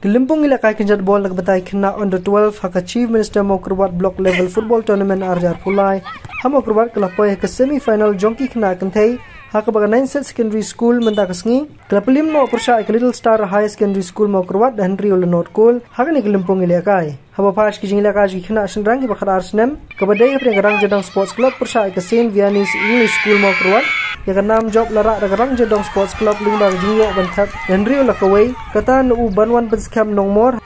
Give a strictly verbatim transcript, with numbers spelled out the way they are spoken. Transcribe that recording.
Ka lympung ïalehkai kynjat bol na ka bynta ki khynnah under twelve ha ka Chief Minister Mawkyrwat Block Level Football Tournament ar hajar arphew lai ha Mawkyrwat ka la poi ha ka semi final jong ki khynnah kynthei, ha kaba ka Nine Set Secondary School mynta ka sngi ka la pynlip noh pyrshah ïa ka Little Star Higher Secondary School Mawkyrwat da hynriew la nod kol ha kane ka lympung ïalehkai. Haba phai sha ki jingïalehkai ki khynnah shynrang kiba khatar snem, kaba dei hapdeng ka Rangjadong Sports Club pyrshah ïa ka Saint Vianney's English School Mawkyrwat, ïa ka nam jop la rah da ka Rangjadong Sports Club lyngba ka jingïoh ban thep da hynriew la kawei, kata na u Banwan Pynskhem Nongmor.